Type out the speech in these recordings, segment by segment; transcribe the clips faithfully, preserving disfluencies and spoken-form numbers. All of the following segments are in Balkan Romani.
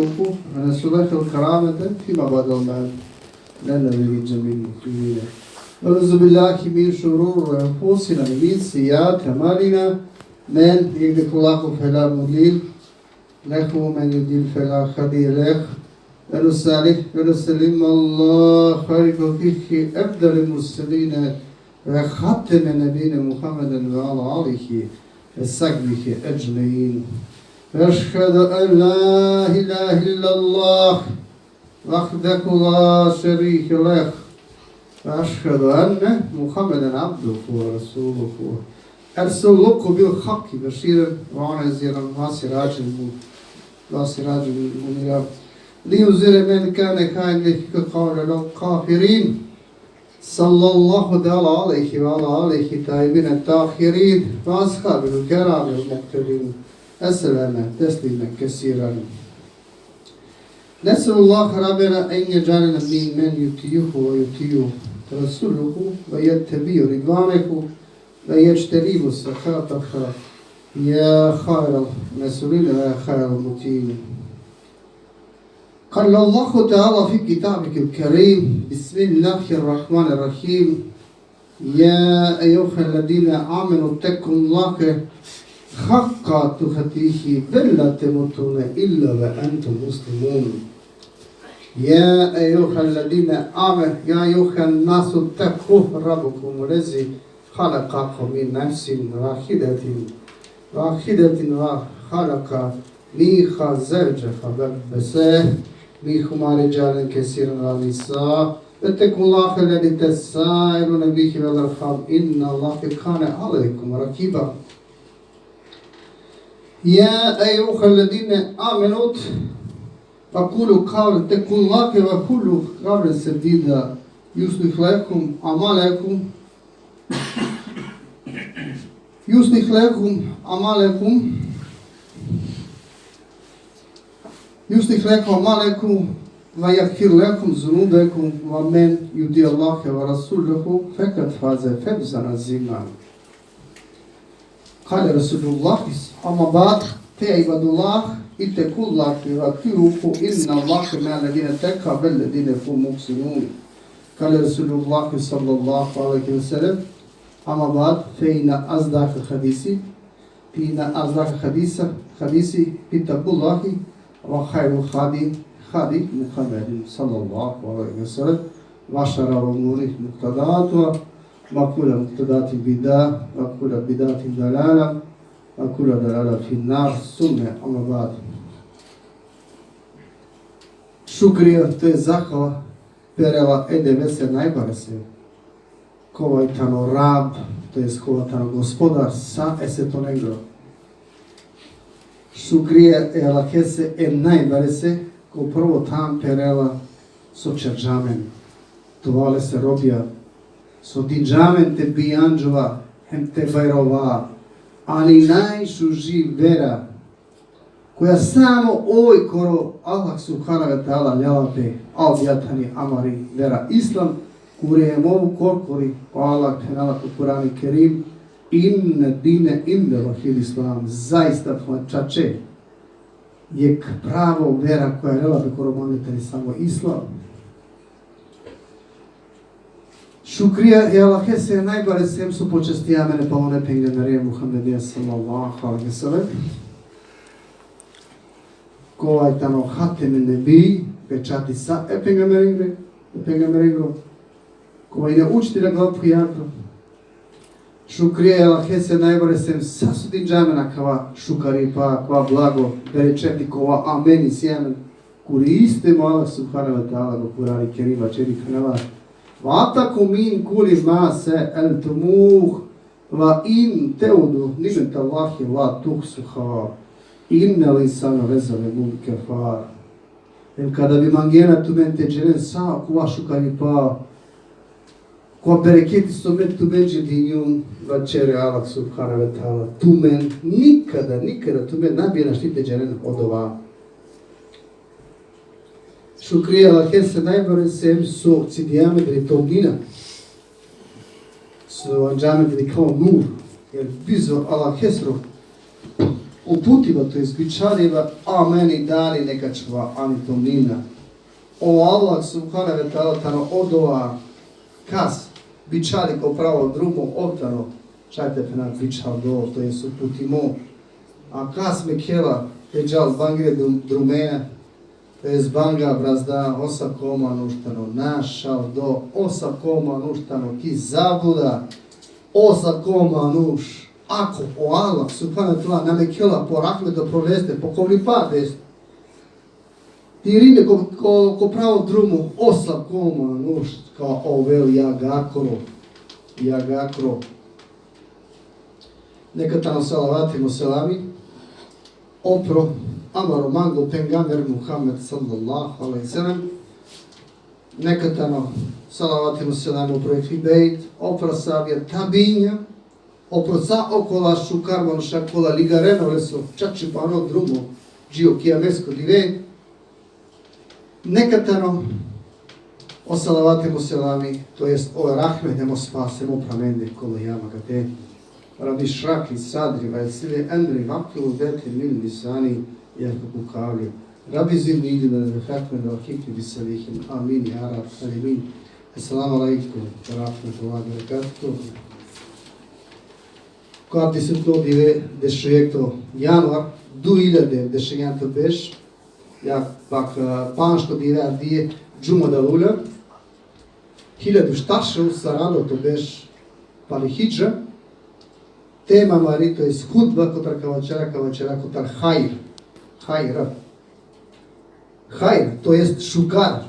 ونسألك الكرامة فيما بعد الموت لنا ولجميع المؤمنين. ونعوذ بالله من شرور أنفسنا ومن سيئات أعمالنا. من يهده الله فلا مضل له ومن يضلل فلا هادي له. ونصلي ونسلم على خير خلقه أفضل المرسلين وخاتم النبيين محمد وعلى آله وصحبه أجمعين. وأشهد أن لا إله إلا الله وحده لا شريك له. وأشهد أن محمدا عبده ورسوله. أرسله بالحق بشيرا ونذيرا وسراجا م-، وسراجا منيرا. لينذر من كان حيا ويحق القول على الكافرين. صلى الله تعالى عليه وعلى آله الطيبين الطاهرين وأصحابه الكرام المقتدين. وسلم تسليما كثيرا. نسأل الله ربنا أن يجعلنا ممن يطيعه ويطيع رسوله ويتبع رضوانه ويجتنب سخطه يا خير المسؤولين ويا خير المطيعين. قال الله تعالى في كتابه الكريم: بسم الله الرحمن الرحيم. يا أيها الذين آمنوا اتقوا الله حق تقاته ولا تموتن إلا وأنتم مسلمون. يا أيها الذين آمنوا، يا أيها الناس اتقوا ربكم الذي خلقكم من نفس واحدة، واحدة وخلق منها زوجها وبث منهما رجالا كثيرا ونساء، واتقوا الله الذي تساءلون به والأرحام، إن الله كان عليكم رقيبا. يا أيها الذين آمنوا وقولوا قولا، اتقوا الله وقولوا قولا سديدا يصلح لكم أعمالكم، يصلح لكم أعمالكم، يصلح لكم أعمالكم ويغفر لكم ذنوبكم، ومن يطع الله ورسوله فقد فاز فوزا عظيما. قال رسول الله، أما بعد، فيا عباد الله، اتقوا الله وأطيعوه، إن الله مع الذين اتقوا والذين هم محسنون. قال رسول الله صلى الله عليه وسلم، أما بعد، فإن أصدق الحديث، فإن أصدق الحديث، الحديث كتاب الله، وخير الهدي هدي محمد صلى الله عليه وسلم، وشر الأمور محدثاتها، وكل محدثة بدعة، وكل بدعة ضلالة، وكل ضلالة في النار، ثم أما بعد. Šukrija, to je zahvala, perela e Devese najbarese, kova i tano Rab, to jest kova tano Gospodar sa e svetonengro. Šukrija e Allahese e najbarese, ko prvo than perela so ćerđa amen, te ova lese robija, so dinđa amen te bijanđova hem te bajrova ani najšuži vera, koja samo oj koro Allah subhanahu ve teala lelja pe, a odija tani amari vera Islam, kuri hem ov korkori o Allah phenela ko Kurani Kerim: إن الدين عند الله الإسلام. Zaista, phenela, čače, jekh pravo vera koja lela pe koro mange tani samo Islam. Šukrija e Allahese e najbarese hem so počastija amen e palone pejgambereja Muhammedija sallallahu alejhi ve sellem, kova i tano Hatem-i Nebi, pečati sa e pejgamberengre, e pejgamberengro, kova i tano učitelj adala phujardo. Šukrija e Allahese e najbarese hem sa so dinđa amen akava šukaripa, akava blago, berećeti kova amen isi amen, kuri isto o Allah subhanahu ve teala ko Kurani Kerim vaćeri, phenela: وآتاكم من كل ما سألتموه وإن تعدوا نعمة الله لا تحصوها إن الإنسان لظلوم كفار. Hem kada bi mangena tumen te dženen sa okova šukaripa, kova bereketi so me tumenđe dinjum, vaćeri Allah subhanahu ve teala, tumen nikada, nikada tumen na bi našti te dženen odova. Šukrija e Allahese e najbarese hem so cidija amen dri tobina, so anđa amen dri kao nur, jer bizo Allahesro uputiba, to jest bičhaliba, a amen i dali neka čhuva ani tumnina. O Allah subhanehu ve teala tano odova kas bičhali ko pravo drumo, ov tano, šaj te phena, bičhaldo, to jest uputimo. A kas mekhela te džal bangre drum-, drumeja, to jest banga brazda, osavko manuš tano našaldo, osavko manuš tano ki zabluda, osavko manuš. Ako o Allah subhanehu ve teala na mekhela po rahmet dopro leste, po kovlipa leste, te irini ko, ko, ko pravo drumo, osavko manuš ka ovel jagakoro, jagakoro. Neka tano salavati hem o selami opro amaro mango pejgamber Muhammed sallallahu alejhi ve sellem. Neka tano salavati hem o selami opro Ehli Bejt, opro ashabija, tabiinja, opro sa okola šukar manuša kola ligarena oleso čačipano drumo dži o kijamesko dive. Neka tano o salavati hem o selami, to jest o rahmet hem o spas hem opro amende kola hijam akate. رب اشرح لي صدري ويسر لي أمري واحلل عقدة من لساني يفقهوا قولي. رب زدني علما وفهما وألحقني بالصالحين. آمين يا رب العالمين. Esselamu alejkum ve rahmetullahi ve berekatuhu. Ko avdisutno dive, dešujekto januar, duj hiljade dešenjato berš, ja pak, e, panšto dive avdive, Džumadel Ula, hiljadu štar šel sarandato berš pali hidžra. Tema amari, to jest hutba kotar ka vaćera, ka vaćera kotar hajr. Hajr. Hajr, to jest šukar.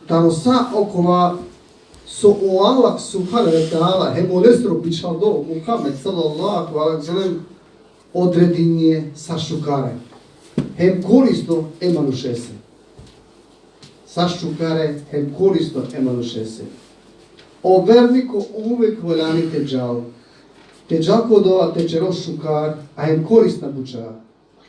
Tano sa okova so o Allah subhanehu ve teala hem olesro bičhaldo Muhammed sallallahu alejhi ve sellem odredinđe sa šukare hem korisno e manušese. Sa šukare hem korisno e manušese. O verniko uvek valjani te džal. Te džal ko dova te ćerol šukar, a hem korisna buća.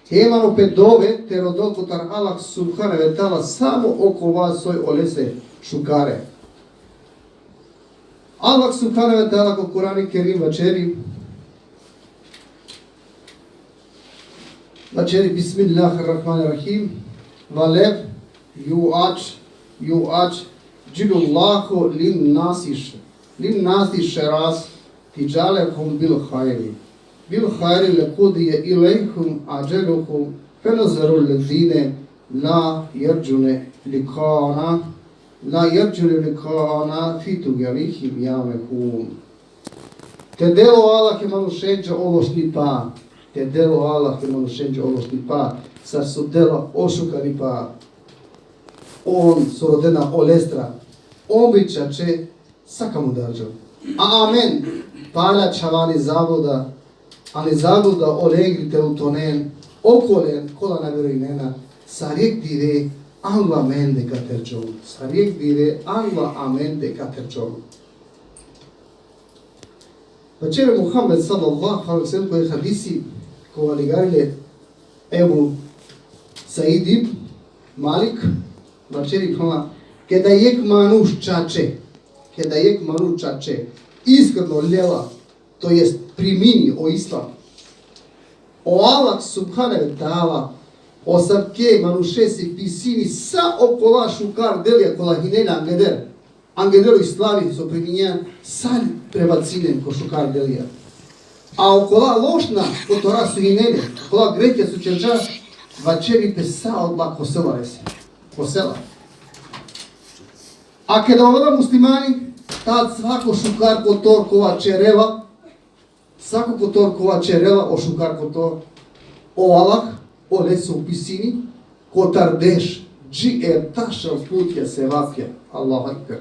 Hem ano pe dove te rodol kotar Allah subhanehu ve teala samo okova soj olese šukare. Allah subhanehu ve teala ko Kur'ani Kerim vaćeri, vaćeri, Bismillahirrahmanirrahim. Velev juač, juač, džilullahu lin nasiš, lin nasiš šeras, ti džalehum bil hajri. Bil hajri le kudije ilejhum ađeluhum, fenazerul lezine la jerđune likana, la jerđune likana fi tugerihim jamehum. Te delo Allah e manušenđe o lošnipa. Te delo Allah e manušenđe o lošnipa. Sar so dela o šukaripa. On so rodena olestra. On bi čače sa ka mudarđol. A amen, pala čhava ani zabluda, ani zabluda olengri te utonen, okolen kola na verujnena, sar jekh dive angla amende ka terđol. Sar jekh dive angla amende ka terđol. Vaćeri Muhammed sallallahu alejhi ve sellem ko jekh hadisi kova ligari le Ebu Said ibn Malik, vaćeri, phenela, keda jekh manuš čače, keda jekh manuš čače, iskreno lela, to jest primini o islam, o Allah subhanehu ve teala asavke manušese pisini sa okola šukar delija kola hine le angeder. Angeder o islami so priminđa, sa prebacini len ko šukar delija. A okola lošna kotora so hine le, okola grehija so ćerđa, vaćeri pe sa odola kosela lese. Kosela. A keda ovela muslimani, tad svako šukar kotor kova ćerela, svako kotor kova ćerela o šukar kotor, o Allah olese upisini kotar deš džiertašel putja sevapja. Allahu ekber.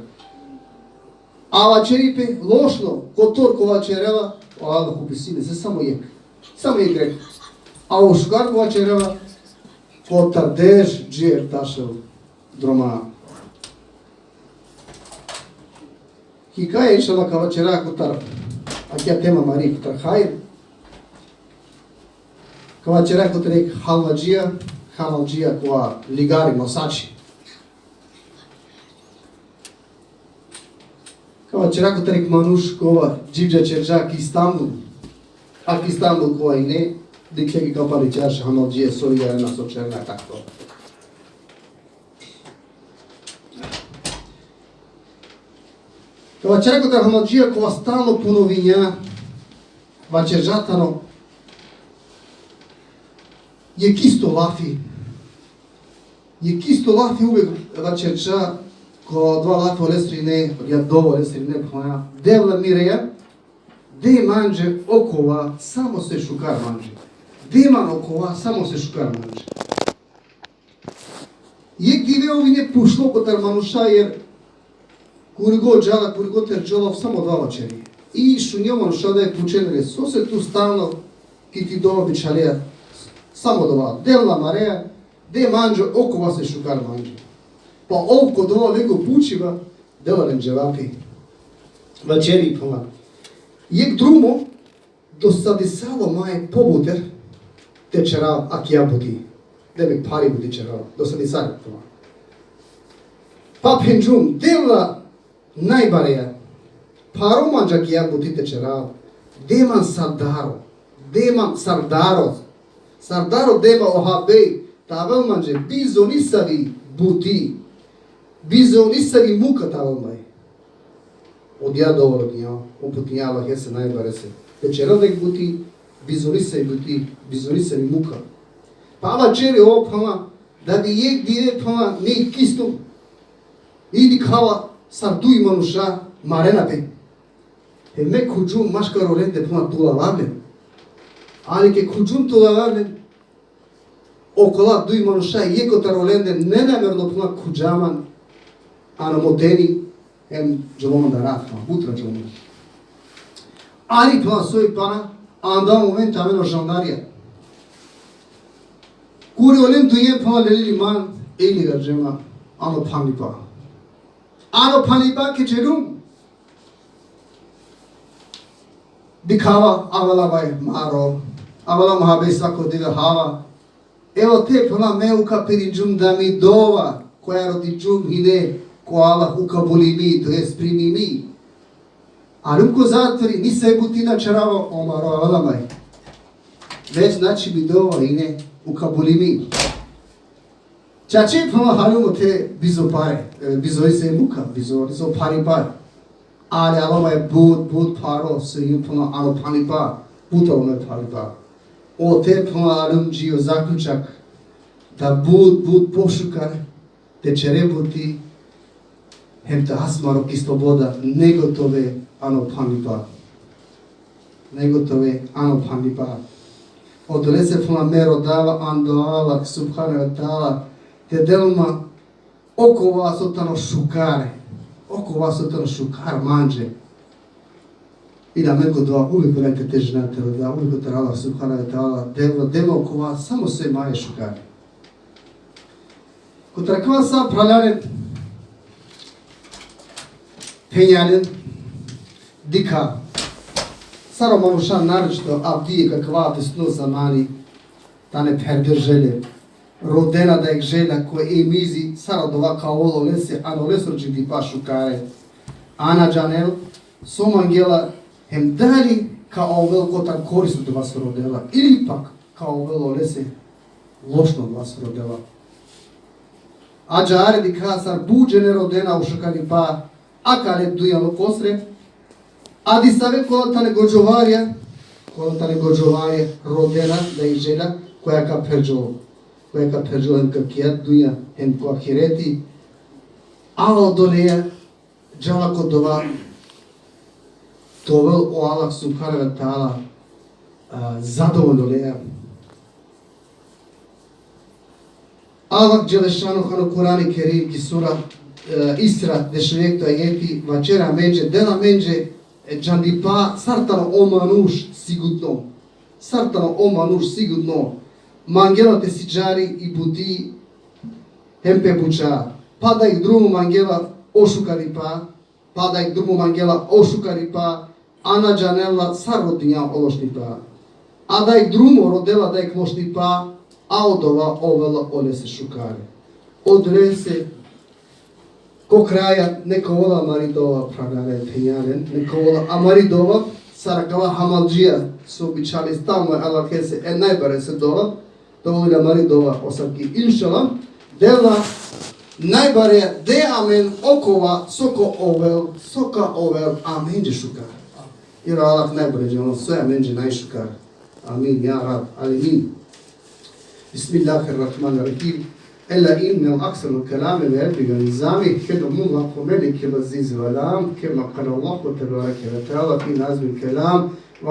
A vaćeri pe lošno kotor kova ćerela, o Allah upisini lese samo jekh. Samo jekh greh. A o šukar kova ćerela, kotar deš džiertašel droma. Hikaja, inšallah, ka vaćera kotar akija tema amari, kotar hajr. Ka vaćera kotar jekh halvadžija, halvadžija kova ligari, nosači. Ka vaćera kotar jekh manuš kova dživđa ćerđa ki Istanbul. A ki Istanbul kova hine, Dikhle ki kapali čaš, hamal džije, so jarena, so čerena, kako. Ka vaćera kotar hamal džija kova stalno ponovinđa, vaćerđa tano jekh isto lafi. Jekh isto lafi uvek vaćerđa, ko dova lafi olesri ine, ja dova olesri ine, phenđa: Devla mireja, de manđe okova samo so šukar manđe. De man okova samo so šukar manđe. Jekh dive ov ine pučlo kotar manuša, jer kurigo džala, kurigo terđola, ov samo dova vaćeri. I šunđa o manuša da e pučen le: Sose tu stalno ki ti dova bičhaleja samo dova: Devla mareja, de manđe okova so šukar manđe. Pa ov ko dova lengo pučiba, dela len dževapi. Vaćeri, phenđa: Jekh drumo dosadisalo maje pobuter te ćerav akija buti. Demek, phari buti ćerav, dosadisalo, phenđa. Pa phenđum: Devla najbareja, pharo manđe akija buti te ćerav, de man sardaro, de man sardaro, sardaro de man, o habej, te avel manđe bizo nisavi buti, bizo nisavi muka te avel manđe. Odija dova rodinđa, uputinđa e Allahese najbarese. Te ćerel jekh buti, bizo nisavi buti, bizo nisavi muka. Pa vaćeri ov, phenđa, da bi jekh dive, phenđa, me kistum i dikhava sar duj manuša marena pe. Hem me khuđum maškar olende, phenđa, te ulavav len. Ali ke khuđum te ulavav len, okola duj manuša, jekh kotar olende nenamerno, phenđa, khuđa man ano mo teni, hem dželo man da rat, phenđa, but rat dželo man. Ali, phenđa, soj pana, anda moment amen o žandarja. Kuri olen duje, phenđa, lele li man, e ligarđe man ano phanlipa. Ano phanlipa ke ćerum, dikhava, avela vaj maro, avela mo habej, svako dive hava. Evo te, phenđa, me ukapirinđum da mi dova koja rodinđum hine ko Allah ukabulimi, to jest primimi. Aljum ko zatvori, nisavi buti na ćerava, o maro avela manđe. Već, znači, mi dova hine ukabulimi. Čače, phenđa, haljum ote bizo pare, e, bizo ise muka, bizo, bizo phari pare. Ali alo manđe but, but pharo, so hijum, phenđa, ano phanlipa, but alo manđe phanlipa. Ote, phenđa, aljum dži o zaključak da but, but pošukar te ćere buti, hem te as maro ki sloboda, nego te ove ano phanlipa. Nego te ove ano phanlipa. Odolese, phenđa, me rodava ando Allah subhanehu ve teala te del man okova so tano šukar, okova so tano šukar manđe. I da amen ko dova uvek valjani te težina te roda, uvek kotar Allah subhanehu ve teala, Devla, Devla okova samo so maje šukar. Kotar akava sa, phralalen, phenjalen, dikha. Sar o manuša, naročito avdive, akava avdisno zamani, tane pherder želje. Rodena da jekh želja ko emizi, sar odova ka ovel olese, ano lesoro dživdipa šukare. A na džanel so mangela, hem dali ka ovel kotar korist odova so rodela, ili pak ka ovel olese lošno odova so rodela. Ađahar dikha sar but džene rodena o šukaripa akale dunjalukosre, a disave kola tane gođovarja, kola tane gođovarja rodena da i želja koja ka pherđol, koja ka pherđol hem ko akija dunja hem ko ahireti, a odoleja džala ko dova te ovel o Allah subhanehu ve teala, a, zadovoljno oleja. Allah dželle šanuhu ano Kur'ani Kerim ki sura, e, Isra, dešujekto ajeti, vaćeri amenđe, dela amenđe, e, džandipa sar tano o manuš sigutno. Sar tano o manuš sigutno. Mangela te sidžari i buti hem pe buća. Pa da i drumo mangela o šukaripa, pa da i drumo mangela o šukaripa, a na džanela sar rodinđa o lošnipa. A da i drumo rodela da i lošnipa, a odova ovela olese šukare. Odolese ko kraja neka ovel amari dova, phralalen, phenjalen, neka ovel amari dova, Sar akava hamaldžija so običali stalno e Allahese e najbarese dova, dova ul amari dova osavki, inšallah, dela najbare de amen okova so ka ovel, so ka ovel amenđe šukar. Jer o Allah najbare džanel so amenđe najšukar. Amin, ja Rab, alemin. بسم الله الرحمن الرحيم. ألا إن أكثر الكلام لا يبلغ النظام، كلام الله ملك العزيز العلام، كما قال الله تبارك وتعالى في نظم الكلام: